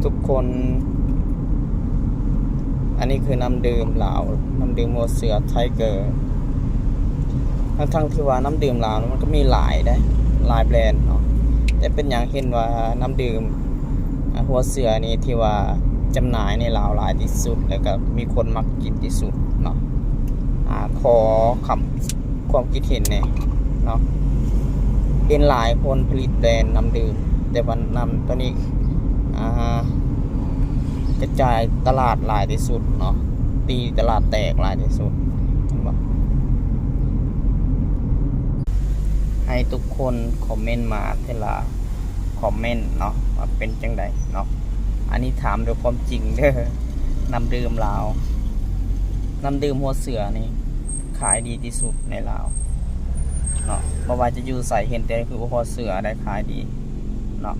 ທຸກຄົນ ອັນນີ້ຄືນ້ຳດື່ມລາວ ນ້ຳດື່ມຫົວເສືອ Tiger ທັງໆທີ່ວ່ານ້ຳດື່ມລາວມັນກໍມີຫຼາຍເດ້ ຫຼາຍແບຣນເນາະ ແຕ່ເປັນຫຍັງເຫັນວ່ານ້ຳດື່ມ ອາ ຫົວເສືອນີ້ທີ່ວ່າຈຳໜ່າຍໃນລາວຫຼາຍທີ່ສຸດ ແລ້ວກໍມີຄົນມັກກິນທີ່ສຸດເນາະ ອາ ຂໍຄຳ ຄວາມຄິດເຫັນແດ່ເນາະ ເຫັນຫຼາຍຄົນຜະລິດແບຣນນ້ຳດື່ມ ແຕ່ວ່ານ້ຳໂຕນີ້ ອາ ກະຈາຍຕະຫຼາດຫຼາຍທີ່ສຸດເນາະ ຕີຕະຫຼາດແຕກຫຼາຍທີ່ສຸດ ເຫັນບໍ່? ໃຫ້ທຸກຄົນຄອມເມັນມາເທື່ອລະຄອມເມັນເນາະ ວ່າເປັນຈັ່ງໃດເນາະ ອັນນີ້ຖາມດ້ວຍຄວາມຈິງເດີ ນ້ຳດື່ມລາວ ນ້ຳດື່ມຫົວເສືອນີ້ຂາຍດີທີ່ສຸດໃນລາວເນາະ ບໍ່ວ່າຈະຢູ່ໃສ ເຫັນແຕ່ຫົວເສືອໄດ້ຂາຍດີເນາະ.